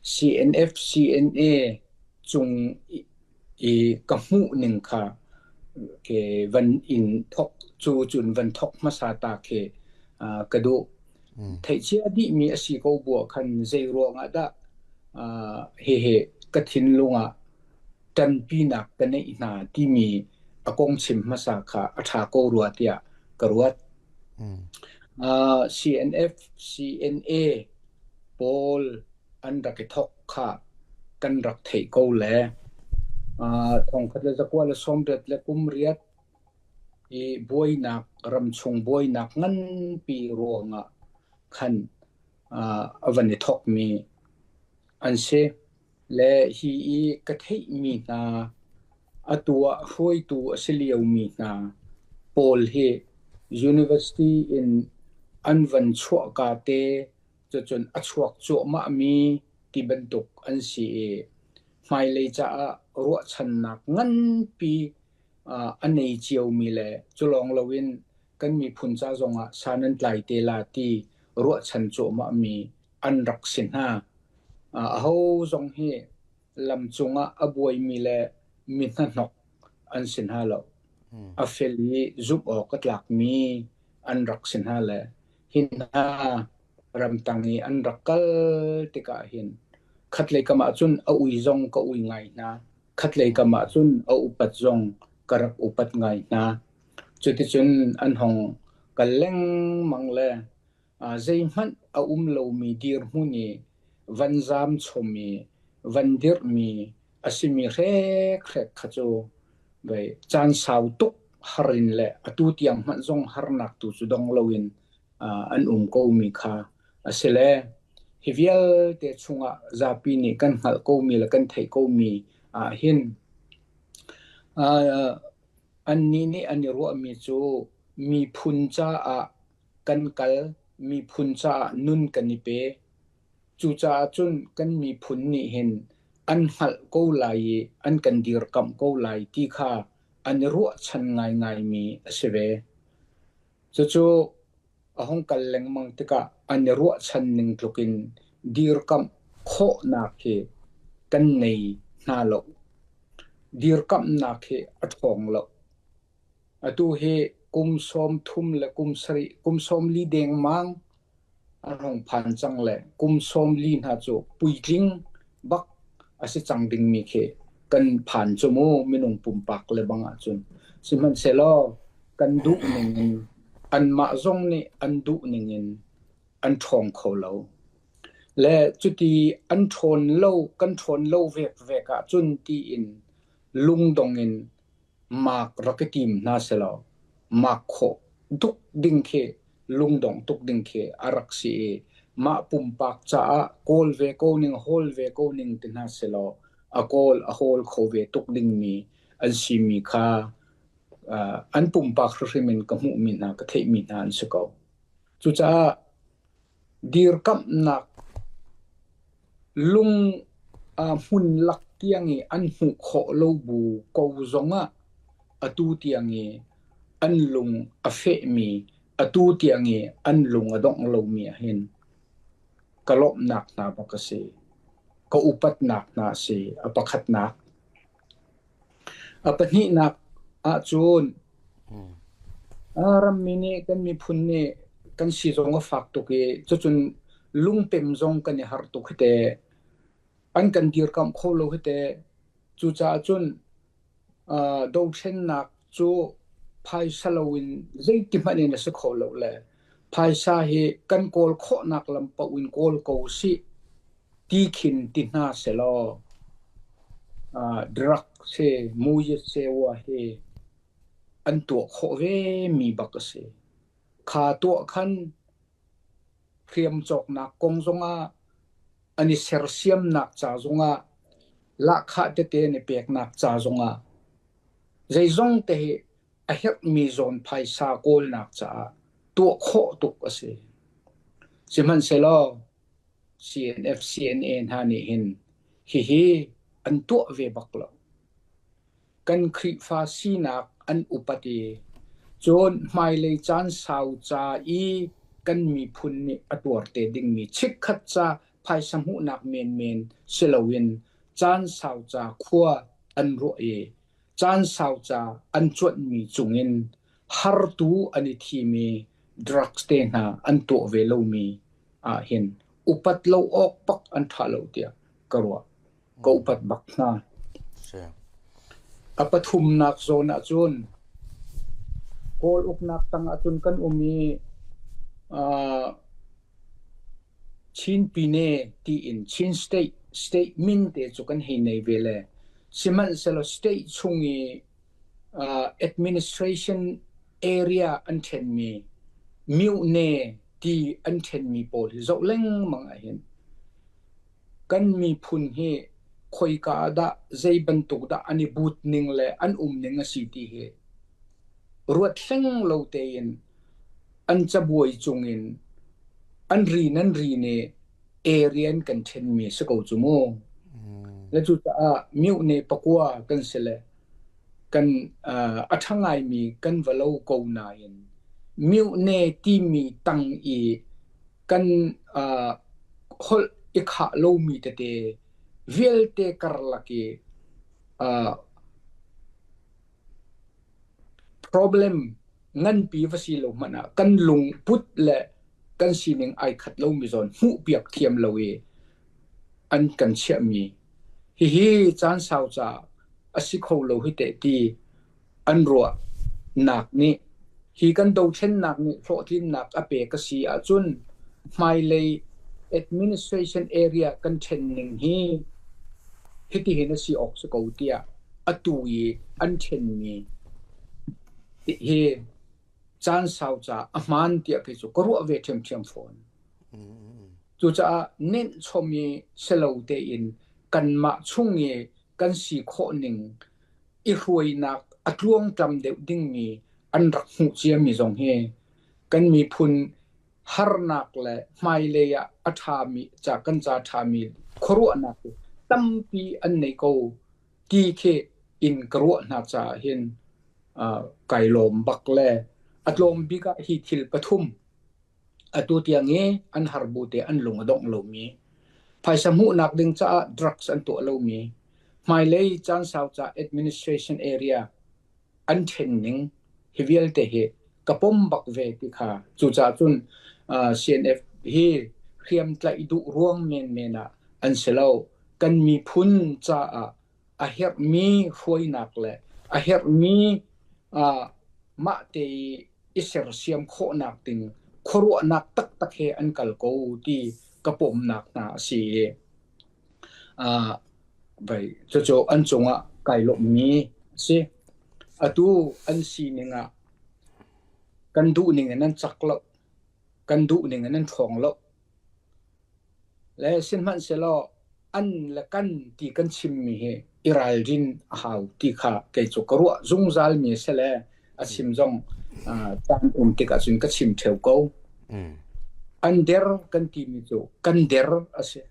CNF CNA cung i ka hmuh ning kha ke van in thok cu cun van thok hmasa ta khi ka duh. Theihcia dihmi a si ko bu ah khan zei ruangah dah hihi ka thinlung ah ṭanpinak ka neih hna timi a kong chim hmasa kha a ṭha ko rua tiah ka ruat. CNF, CNA pawl an rak i thawk kha kan rak theih ko le thongkhat le zakua le sawmriat le kum riat i buainak ramchung buainak nganpi ruangah khan a van i thawkmi an si. Le hi i ka theihmi hna atu ah hruaitu a si liomi hna pawl hi university in an van chuahka te cucun a chuak cuahmahmi ti bantuk an si i hmailei caah ruahchannak nganpi a nei ciomi le cu lawng loin kan miphun ca zongah san an tlai te la ti ruahchan cuahmahmi an rak si hna. Aho zong hi lamcung ah a buaimi le mi hnahnok an si hna lo. A fel i zumh awk a tlakmi an rak si hna le hi hna ramtang i an rak kal tikah hin khatlei kam ah cun a ui zong ka ui ngai hna. Khatlei kam ah cun a upat zong ka rak upat ngai hna. Cuticun an hong kal lengmang le zeihmanh a um lomi dirhmun i van zaam chom i van dirhmi a simi hrekhrek kha cu vei caan sau tuk har in le atu tiang hmanh zong harnak tu cu dong loin an um komi kha a si le hi vialte chungah zapi nih kan hngalh komi le kan theih komi ah hin annih nih an i ruahmi cu miphun caah kan kal, miphun caah nun kan i pe. Cucaah cun kan miphun nih hin an hngalh ko lai i an kan dirkamh ko lai ti kha an i ruahchan ngaingaimi a si ve. Cucu a hung kal lengmang tikah an i ruahchan ning tlukin dirkamh khawhnak hi kan nei hna lo. Dirkamhnak hi a ṭhawng lo. Atu hi kum 30 le kum sarih, kum 40 dengmang an hung phan cang le kum 40 hna cu puitling bak a si cang dingmi khi kan phan cu mu minung pumpak le bang ahcun. Sihmanhsehlaw kan duh ning in anmah zong nih an duh ning in an ṭhawng kho lo. Le cuti an ṭhawn lo, kan ṭhawn lo vekvek ahcun tiin lungdong in mak rak i tim hna selaw mak khawh tuk ding khi lungdong tuk ding khi a rak si i mah pumpak caah kawl ve ko ning hawl ve ko ning ti hna selaw a kawl a hawl kho ve tuk dingmi an simi kha an pumpak hrimhrim in ka hmuhmi hna ka theihmi hna an si ko. Cucaah Dirkamhnak lung hmun lak tiang i an hmuh khawh lo bu ko zongah atu tiang i an lung a fehmi, atu tiang i an lung a dongh lomi ahhin ka lawmhnak hna bak a si. Ka upatnak hna a si. A pakhatnak. A pahnihnak ahcun rammi nih kan miphun nih kan si zong a fak tuk i cucun lungpem zong kan i harh tuk hi teh. An kan dirkamh kho lo hi teh. Cucaah cun dothlennak cu phaisa loin zeiti hmanh in a si kho lo le phaisa hi kan kawl khawhnak lam paoh in kawl ko sih ti khin ti hna sehlaw drug si muyitsewa hi an tuah khawh ve mi bak a si. Kha tuah khan hriam cawknak kong zongah an i sersiamnak ca zongah lahkhah tete an i peknak ca zongah zeizong te hi a herhmi zawn phaisa kawlnak caah tuah khawh tuk a si. Sihmanhsehlaw CNF CNA hna nih hin hihi an tuah ve bak lo. Kan Khrihfa sinak an upat i cun hmailei caan sau ca i kan miphun nih a tuar te dingmi chikkhat ca phaisa hmuhnak menmen si loin caan sau ca khua an ruah i caan sau ca an cuanhmi cungin hartu an i thim i drugs te hna an tuah ve lomi ahhin upat lo awk bak an ṭha lo tiah ka ruah. Ka upat bak hna. A pathumnak zawn ahcun Kawl uknak tang ahcun kan um i uh, Chin Pine tiin Chin State state min te cu kan hei nei ve le sihmanhsehlaw state chung i uh, administration area an ṭhenmi Myone ti an ṭhenmi pawl hi zoh lengmang ahhin kan miphun hi khoika ah dah zei bantuk dah an i but ning le an um ning a si ti hi ruat hleng lo tein an cabuai cungin an rin an rin i area in kan ṭhenmi si ko cu mu. Le cucaah myohne pakua kan si le kan a ṭha ngaimi kan va lo ko nain myohne timi tang i kan holh i khah lomi tete vialte karlak i problem nganpi va si lo hmanh ah kan lungput le kan sining ai khat lomi zawn hmuhpiak thiam lo i an kan chiahmi hihi caan sau ca a si kho lo hi teh ti an ruahnak nih hi kan dothlennak nih hlawhtlinnak a pek a si ahcun hmailei administration area kan ṭhen ning hi hitihin a si awk si ko tiah atu i an ṭhenmi hi caan sau ca a hmaan tiah kei cu ka ruah ve ṭhiamṭhiam fawn. Cucaah nenhchom i si lo tein kanmah chung i kan si khawh ning i hruainak a tluangtlam deuh dingmi an rak hmuh ciami zong hi kan miphun harnak le hmailei ah a ṭhami ca kan ca ṭhami khuaruahnak hi tampi an nei ko ti khi in ka ruah hna caah hin kai lawm bak le a tlawm bik ah hi thil pathum Atu tiang i an har bu te an lung a dongh lomi, phaisa hmuhnak ding caah drugs an tuah lomi, hmailei caan sau ca administration area an ṭhen ning hi vialte hi ka pom bak ve ti kha cucaah cun CNF hi hriamtlaih duh ruang menmen ah an si lo. Kan miphun caah a herhmi hruainak le a herhmi mah te i i sersiam khawhnak ding khuaruahnak taktak he an kal ko ti ka pawmnak hna a si i vai cucu an cungah kai lawmhmi a si. Atu an sining ah kan duhning in an cak lo, kan duhning in an ṭhawng lo. Le sihmanhsehlaw an le kan ti kan chimmi hi i ralrin a hau ti kha kei cu ka ruah zungzalmi a si le a chim zong caan um tikah cun ka chim ṭheo ko. An der kan timi cu kan der a si.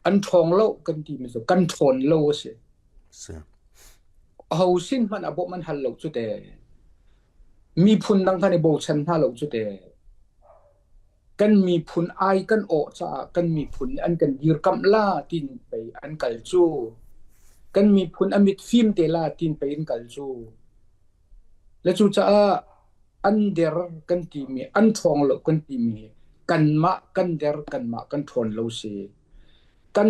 An ṭhawng lo kan timi cu kan ṭhawn lo a si. Aho sin hmanh a bawmh an hal lo cu te. Miphun dang kan i bochan hna lo cu te. Kan miphun ai kan awh caah kan miphun nih an kan dirkamh la tiin pei an kal cu. Kan miphun a mit fim te la tiin pei an kal cu. Le cucaah an der kan timi, an ṭhawng lo kan timi hi kanmah kan der, kanmah kan ṭhawn lo si. Kan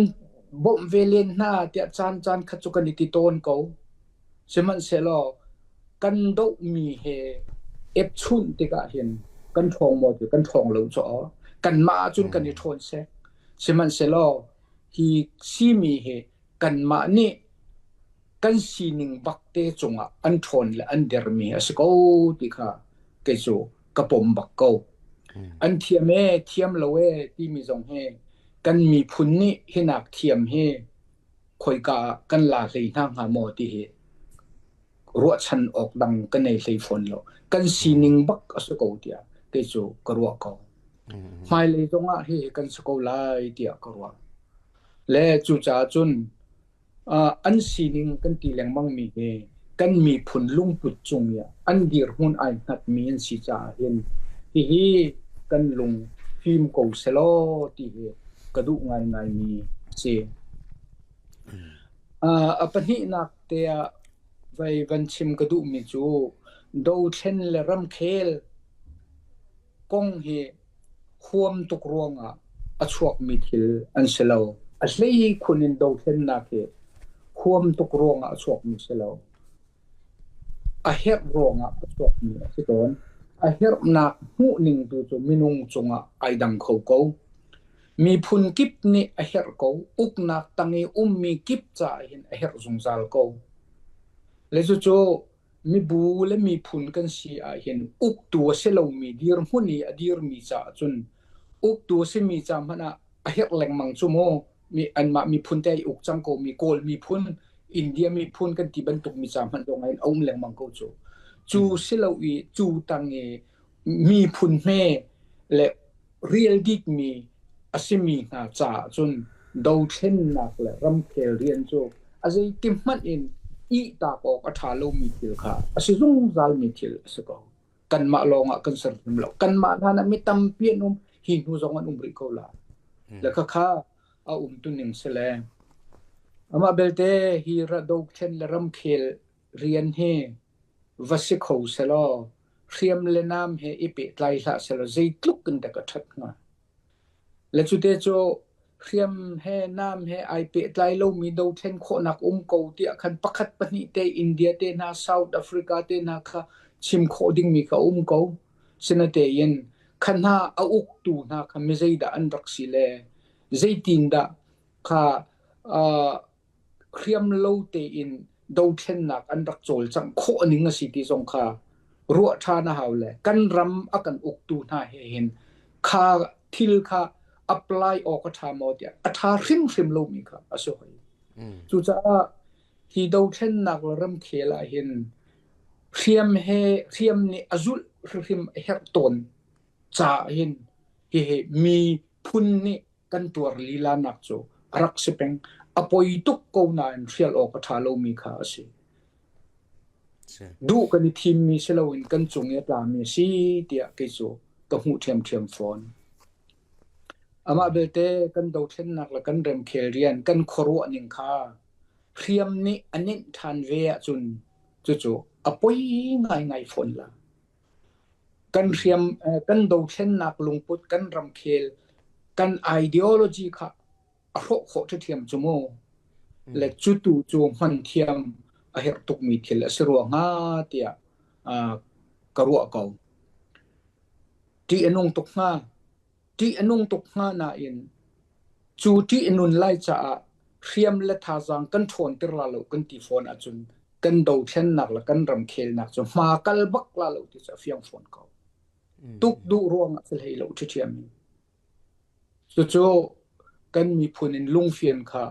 bawmh ve len hna tiah caan caan khat cu kan i ti tawn ko. Sihmanhsehlaw kan dohmi he epchunh tikah hin kan ṭhawng maw ti kan ṭhawng lo cu aw. Kanmah ahcun kan i ṭhawn seh. Sihmanhsehlaw hi simi hi kanmah nih kan sining bakte cungah an ṭhawn le an dermi a si ko ti kha kei cu ka pom bak ko. An thiam ee, thiam lo ee timi zong hi kan miphun nih hinak thiam hi khoika ah kan la hlei hna hnga maw ti hi ruahchan awk dang ka nei hlei fawn lo. Kan sining bak a si ko tiah kei cu ka ruah ko. Hmailei zongah hihi kan si ko lai tiah ka ruah. Le cucaah cun an sining kan ti lengmang mi hi kan miphun lungput cung i an dirhmun ai hngatmi an si caah hin hihi kan lung Fim ko selaw ti hi ka duh ngaingaimi a si. A pahnihnak te ah vai van chim ka duhmi cu dothlen le ramkhel kong hi huam tuk ruangah a chuakmi thil an si lo. A hleikhun in dothlennak hi huam tuk ruangah a chuakmi si lo. A herh ruangah a chuakmi a si tawn. A herhnak hmuhning tu cu minung cungah ai dang kho ko. Miphun kip nih a herh ko. Uknak tang i ummi kip caah hin a herh zungzal ko. Le cucu mibu le miphun kan si ahhin uktu a si lomi dirhmun i a dirmi caah cun uktu a simi ca hmanh ah a herh lengmang cu mu. Mi anmah miphun te i uk cang ko mi Kawl miphun, India miphun kan ti bantuk mi ca hmanh zong in a um lengmang ko cu. Cu si lo i cu tang i miphun hme le rial dikmi a simi hna caah cun dothlennak le ramkhel rian cu a zeiti hmanh in ihtak awk a ṭha lomi thil kha a si zungzalmi thil a si ko. Kanmah lawngah kan ser hrim lo. Kanmah hlan ah mi tampi an um, hi hnu zong an um rih ko la. Le khakha a um tuning si le. Amah belte hi dothlen le ramkhel rian hi va si kho selaw hriam le nam he i pehtlai hlah selaw zeitluk in dah ka ṭhat hnga. Le cute cu hriam he nam he ai pehtlai lomi dothlen khawhnak um ko tiah khan pakhat pahnih te India te hna South Africa te hna kha chim khawh dingmi kha um ko. Sinatein kha hna a uktu hna kha mi zeidah an rak si le zeitindah kha uh, hriam lo tein dothlennak an rak cawlcangh khawh ning a si ti zong kha ruah ṭhan a hau le kan ram a kan uktu hna he hin kha thil kha apply awk a ṭha maw tiah a ṭha hrimhrim lomi kha a si hoi. Cucaah hi dothlennak le ramkhel ah hin hriam he hriam nih a zulh hrimhrim a herh tawn caah hin hihi miphun nih kan tuar lila nak cu a rak si peng. A poi tuk ko nain hrial awk a ṭha lomi kha a si. Duh kan i thimmi si loin kan cung i a tlami a si tiah kei cu ka hmuh ṭhiamṭhiam fawn. Amah belte kan dothlennak le kan remkhel rian kan khuaruah ning kha hriam nih a nenh ṭhan ve ahcun cucu a poi ngaingai fawn la. Kan hriam, kan dothlennak lungput, kan ramkhel, kan ideology kha a hrawh khawh ṭhiamṭhiam cu mu. Le cu tu cu hman thiam a herh tukmi thil a si rua hnga tiah ka ruah ko. Ṭih a nung tuk hnga. Ṭih a nung tuk hnga nain cu ṭih a nun lai caah hriam le thazaang kan ṭhawnter la lo kan ti fawn ahcun kan dothlennak le kan ramkhelnak cu hma kal bak la lo ti cu a fiang fawn ko. Tuk duh ruangah si hlei lo ṭhiṭhiam in. Cucu kan miphun in lungfian kha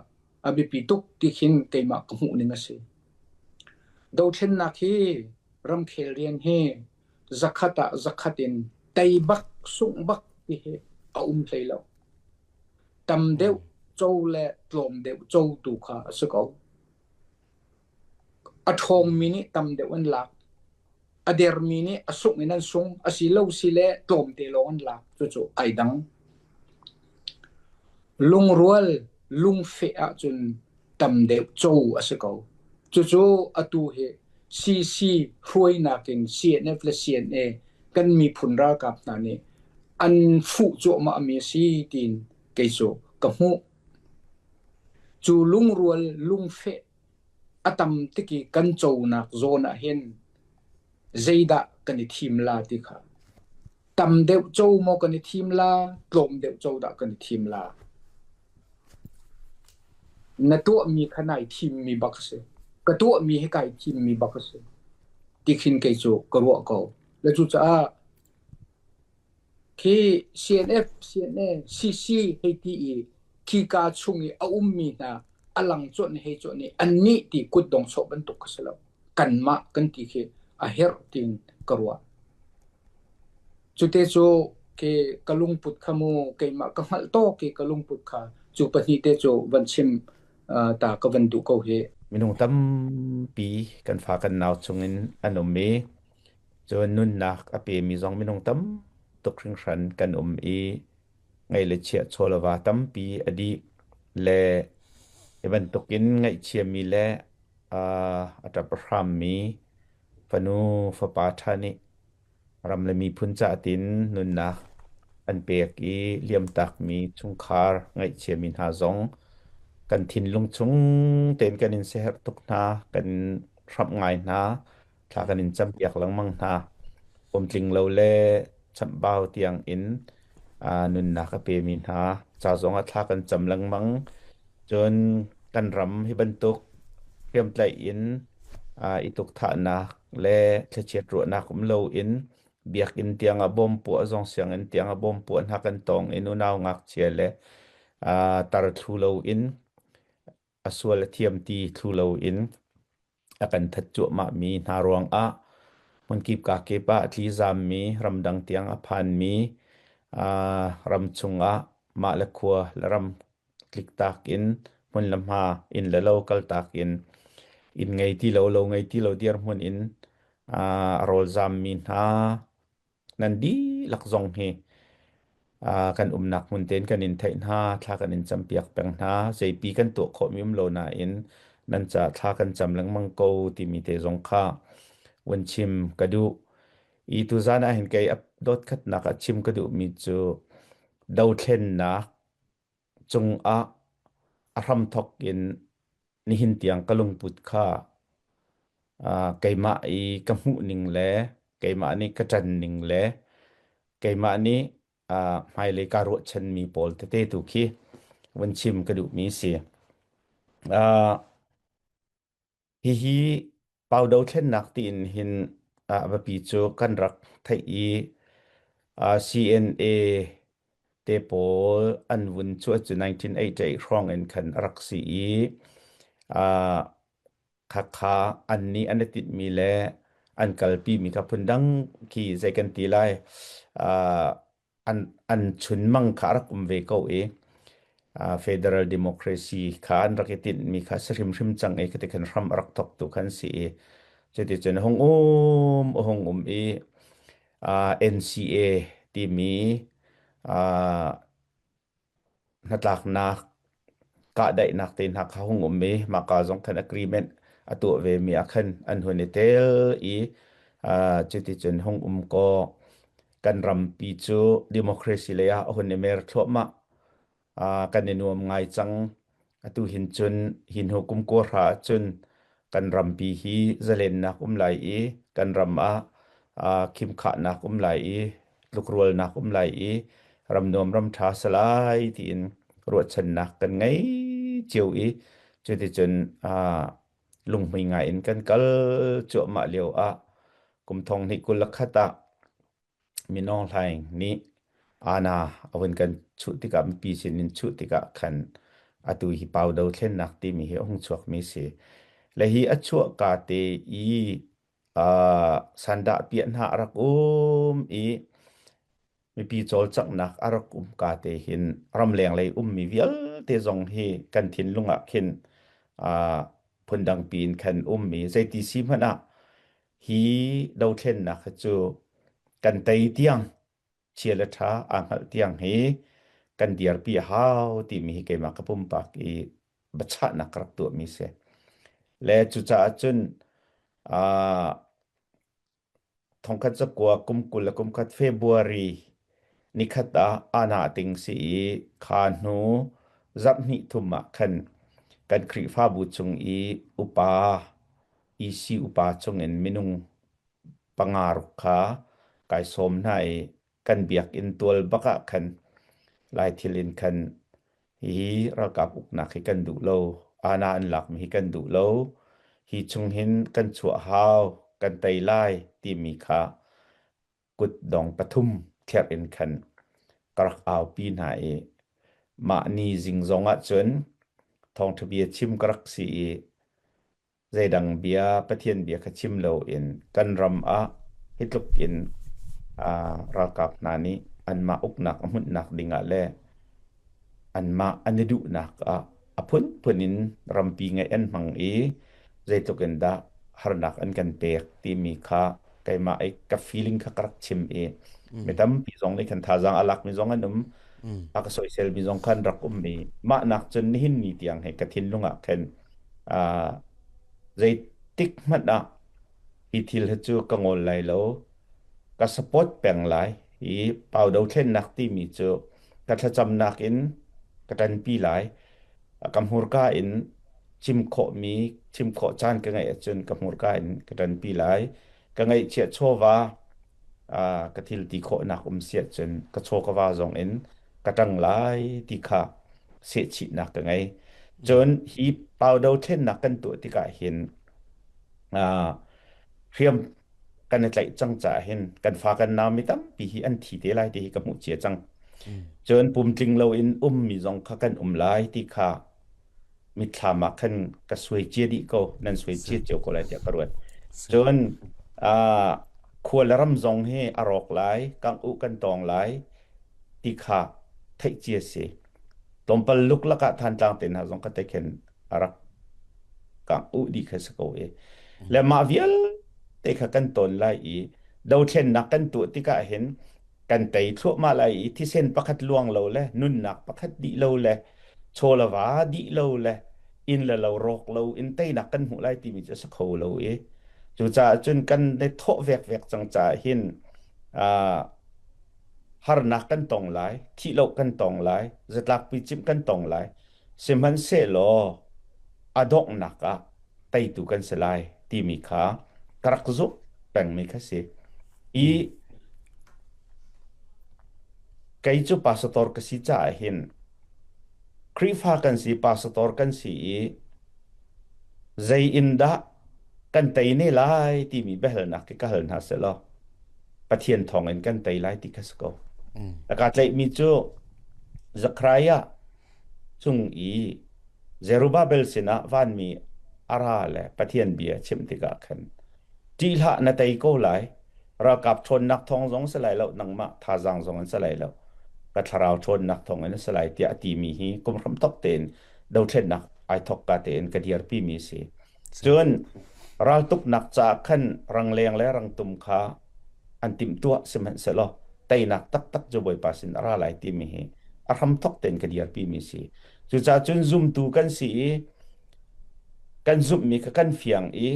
a biapi tuk ti khin keimah ka hmuh ning a si. Dothlennak hi ramkhel rian hi zakhat ah zakhat in tei bak sungh bak ti hi a um hlei lo. Tam deuh co le tlawm deuh co tu kha a si ko. A ṭhawngmi nih tam deuh an lak. A dermi nih a sungh in an sung. A si lo si le tlawmte lawng an lak. Cucu ai dang. Lungrual lungfeh ahcun tam deuh co a si ko. Cucu atu hi CC hruainak in CNF le CNA kan miphun ralkap hna nih an fuh cuahmah mi a si tiin kei cu ka hmuh. Cu lungrual lungfeh a tam tik i kan conak zawn ah hin zeidah kan i thim la ti kha tam deuh co maw kan i thim la tlawm deuh co dah kan i thim la na tuahmi kha nai thimmi bak a si ka tuahmi hi kai thimmi bak a si ti khin kei cu ka ruah ko le cucaah Khi CNF, CNA, CC hei ti i khika chung i a ummi hna a lang cuanh hei cuanh i annih ti kutdong sawh bantuk kha si lo. Kanmah kan ti khi a herh tiin ka ruah. Cute cu ke ka lungput kha mu keimah ka hngalh tawk i ka lungput kha cu pahnih te cu van chim ta ka van duh ko hi. Minung tampi kan fa kan nau chungin an um i Cun nunnak a pemi zong minung tam tuk hringhran kan um i. Ngei le chiah chaw le va tampi a dih le hi bantukin ngaihchiami le a ṭap a hrammi fanu fapa ṭha nih ram le miphun ca tin nunnak an pek i liamtakmi chungkhar ngaihchiami hna zong kan thinlung chung tein kan in siaherh tuk hna, kan hramh ngai hna, thla kan in campiak lengmang hna. Pumtling lo le chamhbau tiang in nunnak a pemi hna ca zong ah thla kan cam lengmang. Cun kan ram hi bantuk hriamtlaih in i tukthahnak le thlachiat ruahnak um loin biakinn tiang ah bom puah zong sianginn tiang ah bom puah hna kan tong i nunau ngakchia le tar thlu loin a sual a thiam ti thlu loin a kan that cuahmahmi hna ruangah hmunkip kakip ah a tlizammi ramdang tiang a phanmi ram chungah mah le khua le ram tliktak in hmun le hma inn le lo kaltak in inn ngei ti lo lo ngei ti lo dirhmun in a rawlzammi hna nan dihlak zong hi kan umnak hmun tein kan in theih hna, thla kan in campiak peng hna. Zeipi kan tuah khawhmi um lo nain nan ca thla kan cam lengmang ko timi te zong kha vun chim ka duh. I tuzan ah hin kei dot khatnak ah chim ka duhmi cu dothlennak cungah a hramthok in nihin tiang ka lungput kha keimah i ka hmuh ning le keimah nih ka ṭan ning le keimah nih hmailei kaa ruahchanmi pawl tete tu khi vun chim ka duhmi si. Hihi Pau dothlennak tiin hin a biapi cu kan rak theih i CNA te pawl an vun chuah cu 1988 hrawng in khan a rak si i khakha an nih an i tinhmi le an kalpimi kha phundang khi zei kan ti lai an chunmang kha a rak um ve ko i federal democracy kha an rak i tinhmi kha si hrimhrim cang i khati khan hram a rak thawktu khan si i cuticun a hung um i NCA timi hnatlaknak kahdaihnak te hna kha hung um i mahka zong khan agreement a tuah ve mi ah khan an hun i tel i cuticun hung um kaw kan rampi cu democracy lei ah a hun i mer thluahmah. Kan i nuam ngai cang. Atu hin cun hi hnu kum kua ahcun kan rampi hi zalennak um lai i kan ram ah khimkhahnak um lai i tlukrualnak um lai i ram nuam ram ṭha salai tiin ruahchannak kan ngei cio i cuticun lunghmui ngai in kan kal cuahmah lio ah kum 2021 ah Min Aung Hlaing nih aana a vun kan chuh tikah mipi sin in chuh tikah khan atu hi pau dothlennak timi hi a hung chuakmi si. Le hi a chuahka te i sandah piah hna a rak um i mipi cawlcanghnak a rak um ka te hin ramleng lei ummi vialte zong hi kan thinlung ah khin phundang piin khan ummi zeiti si hmanh ah hi dothlennak hi cu kan tei tiang chia le ṭha aa hngalh tiang hi kan dirpi a hau timi hi keimah ka pumpak i biachahnak ka rak tuahmi si. Le cucaah cun 1990 kum 21 February nikhat ah ana ting si i kha hnu zarh hnih thum ah khan kan Khrihfabu chung i upa EC upa chungin minung panga ruk kha kai sawm hna i kan biakinn tual bak ah khan Laithil in khan hihi ralkap uknak hi kan duh lo, ana an lakmi hi kan duh lo, hi chung hin kan chuah hau, kan tei lai timi kha kutdong pathum thlerh in khan ka rak aupi hna i mah ni zing zong ah cun thawngṭha bia chim ka rak si i zeidang bia Pathian bia kha chim loin kan ram ah hi tluk in ralkap hna nih anmah uknak a hmunhnak dingah le anmah an i duhnak ah a phunphun in rampi ngeih an hmang i zeitluk in dah harnak an kan pek timi kha keimah i ka feeling kha ka rak chim i mi tampi zong nih khan thazaang a lakmi zong an um. A ka soisel mi zong khan rak um mi mah nak cun nihin ni tiang he ka thinlung ah khan zeitik hmanh ah hi thil hi cu ka ngol lai lo ka support peng lai hi pau dothlennak timi cu ka thlacamnak in ka ṭanpi lai ka hmurka in chim khawhmi chim khawh caan ka ngeih ahcun ka hmurka in ka ṭanpi lai ka ngeihchiah chawva ka thil ti khawhnak um si ahcun ka chaw ka va zong in ka ṭang lai ti kha sehchihnak ka ngei. Cun hi pau dothlennak kan tuah tikah hin hriam kan i tlaih cang caah hin kan fa kan nau mi tampi hi an thi te lai ti hi ka hmuh cia cang. Cun pumtling loin ummi zong kha kan um lai ti kha mitthlam ah khan ka suai cia dih ko nan suai cia cio ko lai tiah ka ruat. Cun khua le ram zong hi a rawk lai, kangh uh kan tawng lai ti kha theih cia si. Tlawmpal luklak ah Thantlang te hna zong ka te khin a rak kangh uh dih kha si ko i. Le mah vialte kha kan tawn lai i dothlennak kan tuah tikah hin kan tei thluahmah lai i thisen pakhat luang lo le nunnak pakhat dih lo le chaw le va dih lo le inn le lo rawk lo in teinak kan hmuh lai timi cu a si kho lo i cucaah cun kan i thawh vekvek cang caah hin harnak kan tong lai thih lo kan tong lai zatlakpi cimh kan tong lai sihmanhsehlaw a donghnak ah teitu kan si lai timi kha ka rak zumh pengmi kha si i kei cu pastor ka si caah hin Khrihfa kan si pastor kan si i zei in dah kan tei ne lai timi biahalnak khi ka hal hna selaw Pathian thawng in kan tei lai ti kha si ko. A ka tlaihmi cu Zechariah cung i Zerubbabel sinah vanmi a ra le Pathian bia chimh tikah khan ṭih hlah na tei ko lai ralkap ṭhawnnak thawng zong si lai lo nangmah thazaang zong in si lai lo ka thlarau ṭhawnnak thawng in a si lai tiah a timi hi kum hramthok tein dothlennak ai thok ka tein ka dirpi mi si. Cun raltuknak caah khan rangleng le rangtum kha an timhtuah sihmanhsehlaw teinak taktak cu Bawipa sin a ra lai timi hi a hramthok tein ka dirpi mi si. Cucaah cun zumtu kan si i kan zumhmi kha kan fiang i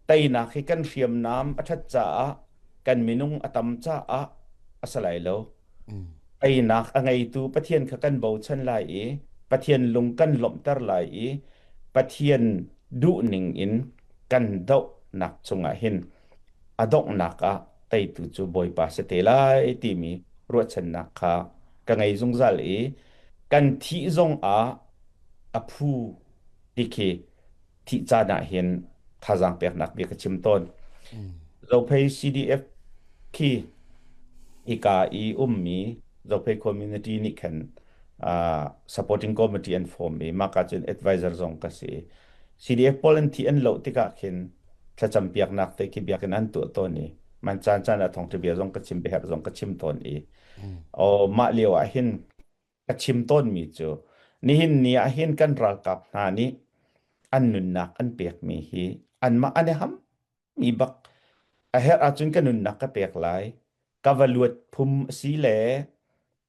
teinak hi kan hriamnam a ṭhat caah kan minung a tam caah a si lai lo. Teinak a ngeitu Pathian kha kan bochan lai i Pathian lung kan lawmhter lai i Pathian duhning in kan dohnak cungah hin a donghnak ah teitu cu Bawipa si te lai timi ruahchannak kha ka ngei zungzal i kan thih zong ah a phu ti khi thih caan ah hin thazaang peknak bia ka chim tawn. Zophei CDF khi hika i ummi Zophei community nih khan uh, supporting committee an form i mah ka cun advisor zong ka si. CDF pawl an thi an loh tikah khin thlacam piaknak te khi biakinn an tuah tawn i man caan caan ah thawngṭha bia zong ka chim biaherh zong ka chim tawn i oh mah lio ah hin ka chim tawnmi cu nihin ni ah hin kan ralkap hna nih an nunnak an pekmi hi anmah an i hammi bak a herh ahcun ka nunnak ka pek lai ka va luat phum a si le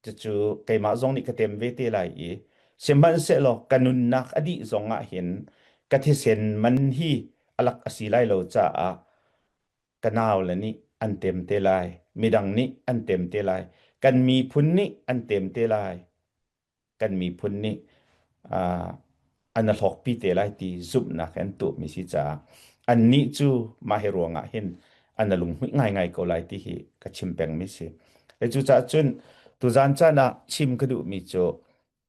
cucu keimah zong nih ka tem ve te lai i sihmanhsehlaw ka nunnak a dih zong ah hin ka thisen man hi a lak a si lai lo caah ka naule nih an tem te lai midang nih an tem te lai kan miphun nih an tem te lai kan miphun nih uh, an hlawkpi te lai ti zumhnak an tuahmi si caah annih cu mah hi ruangah hin an lunghmuih ngaingai ko lai ti hi ka chim pengmi si. Le cucaah cun tuzan caan ah chim ka duhmi cu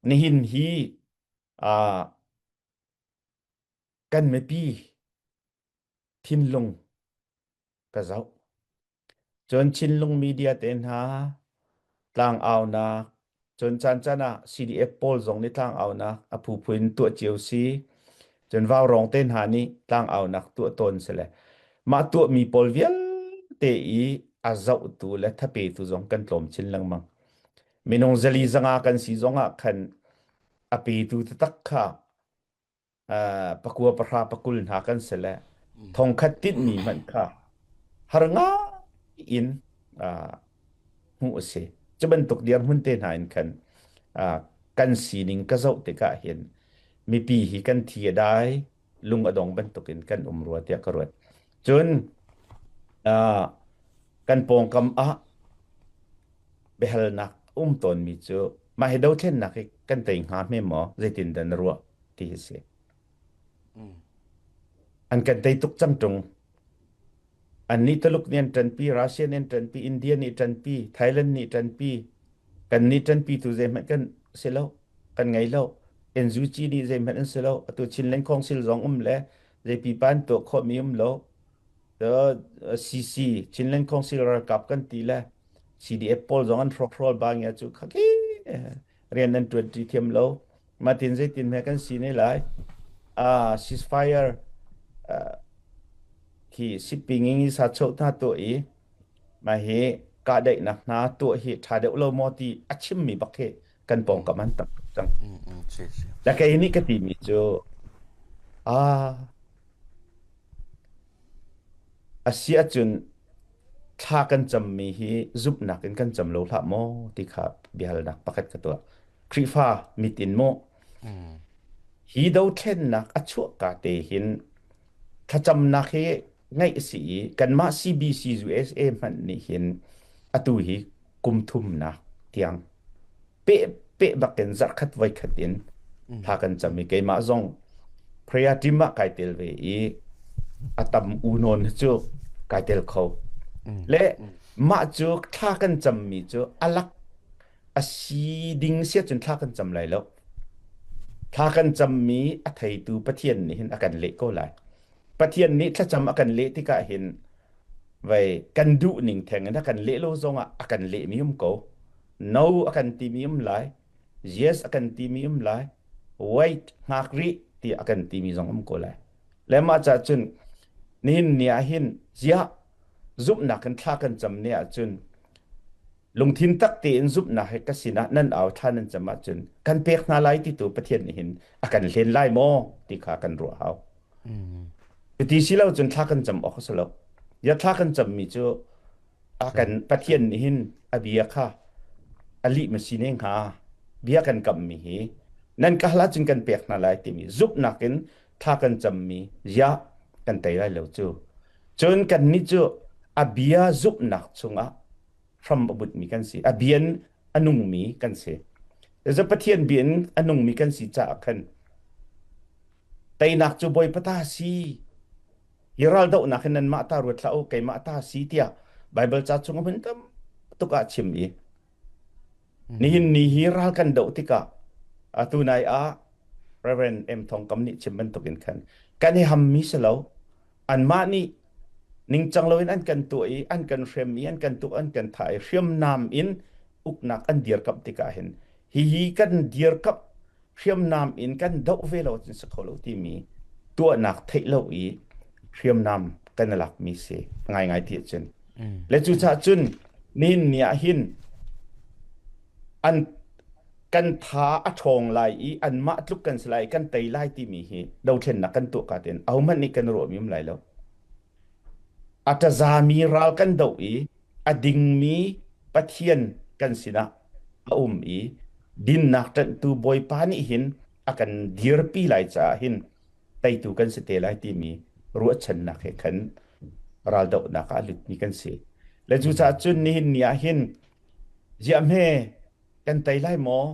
nihin hi uh, kan mipi thinlung ka zoh. Cun Chinlung media te hna tlangaunak, cun caan caan ah CDF pawl zong nih tlangaunak a phuphu in tuah cio si. Cun Vaurawng te hna nih tlangaunak tuah tawn si le mah tuahmi pawl vialte i a zohtu le thapetu zong kan tlawm chin lengmang. Minung zali zanga kan si zong ah khan a petu taktak kha pakua pahra pakul hna kan si le thongkhat tinhmi hmanh kha har ngai in hmuh a si. Cu bantuk dirhmun te hna in khan. Kan sining ka zoh tikah hin mipi hi kan thi a dai, lung a dong bantukin kan um rua tiah ka ruat. Cun kan pawngkam ah biahalnak um tawnmi cu mah hi dothlennak hi kan tei hnga hme maw zeitin dah na ruah ti hi si. An kan tei tuk cang ṭung. Annih Tuluk nih an ṭanpi, Russia nih an ṭanpi, India nih ṭanpi, Thailand nih ṭanpi. Kan nih ṭanpi tu zeihmanh kan si lo, kan ngei lo. NUG nih zeihmanh an si lo. Atu Chinland Council zong um le zei pipa an tuah khawhmi um lo. CC Chinland Council ralkap kan ti le CDF pawl zong an hrawkhrol ba ngia cu khaki rian an ṭuan ṭi thiam lo. Matin zeitin hme kan si ne lai. Ah ceasefire khi siping in sa cho hna tuah i mah hi kahdaihnak hna tuah hi ṭha deuh lo maw ti a chimmi bak hi kan pawngkam an tam tuk cang. La kei nih ka timi cu ah a si ahcun thla kan cammi hi zumhnak in kan cam lo hlah maw ti kha biahalnak pakhat ka tuah. Khrihfa mit in maw hi dothlennak a chuahka te hin thlacamnak hi ngeih a si i kanmah CBC USA hmanh nih hin atu hi kum thumnak tiang peh peh bakin zarhkhat voikhat in thla kan cam i keimah zong prayer team ah kai tel ve i a tam u nawn cu kai tel kho le mah cu thla kan cammi cu alak a si ding si ahcun thla kan cam lai lo. Thla kan cammi a theitu Pathian nih hin a kan leh ko lai. Pathian nih thlacam a kan leh tikah hin vei kan duh ning theng in a kan leh lo zongah a kan lehmi um ko. No a kan timi um lai. Yes a kan timi um lai. Wait hngak rih ti a kan timi zong um ko lai. Le mah ca cun nihin ni ah hin ziah zumhnak in thla kan cam ne ahcun Lungthin tak tein zumhnak he ka sinah nan au thla nan cam ahcun kan pek hna lai ti tu Pathian nih hin a kan hlen lai maw ti kha kan ruah hau. Cuti si lo cun thla kan cam awk a si lo. Ya thla kan cammi cu a kan Pathian nih hin a bia kha a lih ma si ne hnga bia kan kammi hi nan ka hal ahcun kan pek hna lai timi zumhnak in thla kan cammi ya kan tei lai lo cu. Cun kannih cu a bia zumhnak chungah hram a bunhmi kan si. A bia in a nungmi kan si. Cucu Pathian bia in a nungmi kan si caah khan teinak cu Bawipa ta si. Hi raldohnak hin nanmah ta ruat hlah u, keimah ta si tiah Baibal ca chung hmun tam tuk ah chim i nihin ni hi ral kan doh tikah atu nai ah Reverend M Thong Kam nih chim bantukin khan kan i hammi si lo anmah nih ningcang loin an kan tuah i an kan hrem i an kan tuk an kan thah i hriamnam in uknak an dirkamh tikah hin hihi kan dirkamh hriamnam in kan doh ve lo cun si kho lo timi tuahnak theih lo i hriamnam kan i lakmi si ngaingai ti ahcun le cucaah cun nihin ni ah hin an kan tha a ṭhawng lai i anmah tluk kan si lai kan tei lai timi hi dothlennak kan tuah ka tein ahohmanh nih kan ruahmi um lai lo. A ṭazami ral kan doh i a dingmi Pathian kan sinah a um i dinnak ṭanhtu Bawipa nih hin a kan dirpi lai caah hin teitu kan si te lai timi ruahchannak he khan raldohnak ah a lutmi kan si. Le cucaah cun nihin ni ah hin ziah hme kan tei lai maw?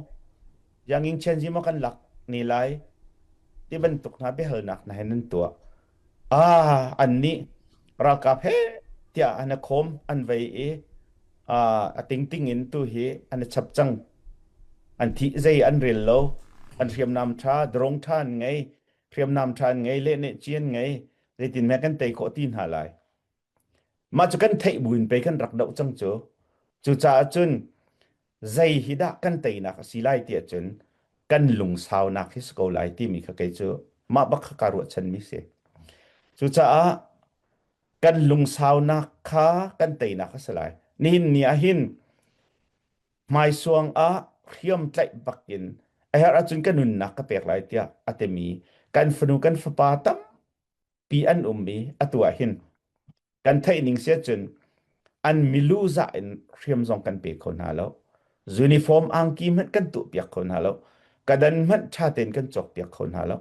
Yanging Chenzi maw kan lak ne lai? Ti bantuk hna biahalnak hna he nan tuah. Ah, an nih ralkap he tiah an a khawm an vei i a tingting in tu hi an i chap cang. An thih zei an rel lo. An hriamnam ṭha, drone ṭha an ngei, hriamnam ṭha an ngei, lehneh ci an ngei. Zeitin meh kan tei khawh ti hna lai. Mah cu kan theih buin pei kan rak doh cang cu. Cucaah cun zei hi dah kan teinak a si lai ti ahcun kan lungsaunak hi si ko lai timi kha kei cu mah bak kha kaa ruahchanmi si. Cucaah kan lungsaunak kha kan teinak a si lai. Nihin ni ah hin hmaisuang ah hriam tlaih bak in a herh ahcun ka nunnak ka pek lai tiah a timi kan fanu kan fapa tampi an um i atu ah hin kan theih ning si ahcun an milu zah in hriam zong kan pe kho hna lo. Uniform angki hmanh kan tuahpiak kho hna lo. Kadan hmanh ṭha tein kan cawkpiak kho hna lo.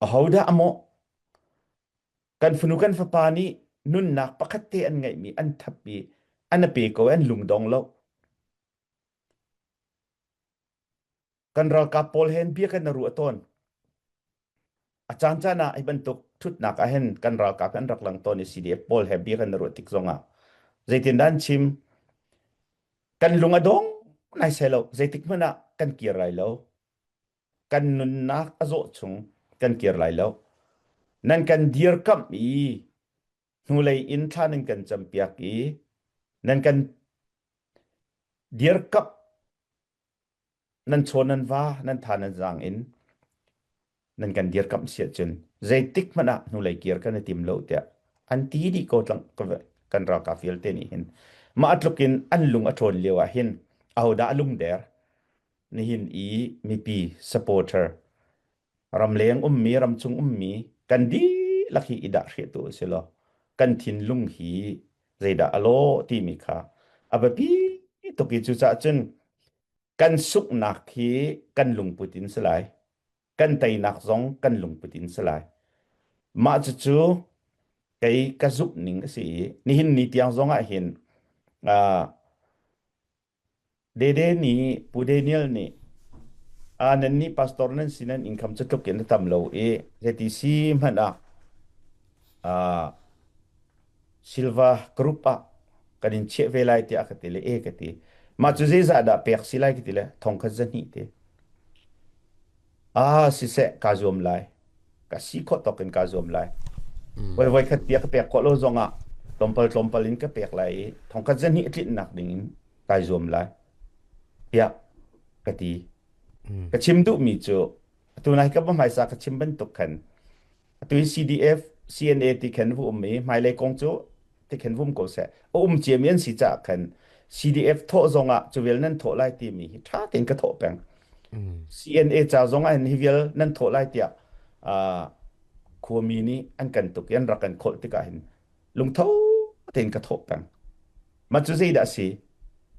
Ahodah a mawh? Kan fanu kan fapa nih nunnak pakhat te an ngeihmi an thap i an a pe ko an lungdong lo. Kan ralkap pawl he bia kan ruah tawn. A caan caan ah hi bantuk thutnak ah hin kan ralkap an rak lang tawn i CDF pawl he bia kan ruah tik zongah zeitindah an chim? Kan lung a dong nai sai lo. Zeitik hmanh ah kan kir lai lo. Kan nunnak a zawh chung kan kir lai lo. Nan kan dirkamh i hnulei in thla nan kan campiak i nan kan dirkamh nan chaw nan va nan tha nan zaang in nan kan dirkamh si ahcun zeitik hmanh ah hnulei kir kan i tim lo tiah an ti dih ko tlang kan ralkap vialte nih hin mah tluk in an lung a ṭhawn lio ah hin ahodah a lungder nihin i mipi supporter ramleng ummi ramchung ummi kan dihlak hi i dah hriah tu si law kan thinlung hi zeidah a lawh timi kha a biapi tuk i cucaah cun kan sunghnak hi kan lungput in si lai kan teinak zong kan lungput in si lai mah cucu kei ka zumh ning a si i nihin ni tiang zong ah hin uh, Dede nih Pu Daniel nih nan nih pastor nan si nan income cu tluk in a tam lo i zeiti si hmanh ah uh, Silva group ah kan in chiah ve lai tiah ka ti le e ka ti. Mah cu zeizah dah pek si lai ka ti le thong khat zahnih ti. Ah siseh kaa zuam lai. Ka si khawh tawk in kaa zuam lai. Voi voi khat pia ka pek khawh lo zong ah tlawmpal tlawmpal in ka pek lai i thong khat zahnih a tlinhnak ding in kai zuam lai tiah ka ti. Ka chim duhmi cu atu nai ka va hmaisa ka chim bantuk khan atu hi CDF CNA ti khan vu um i hmailei kong cu ti khan vum ko seh a um ciami an si caah khan CDF thawh zong ah cu vial nan thawh lai timi hi ṭha tein ka thawh peng. CNA ca zong ah hin hi vial nan thawh lai tiah khuami nih an kan tuk i an rak kan kholh tikah hin lungtho tein ka thawh peng. Mah cu zeidah a si?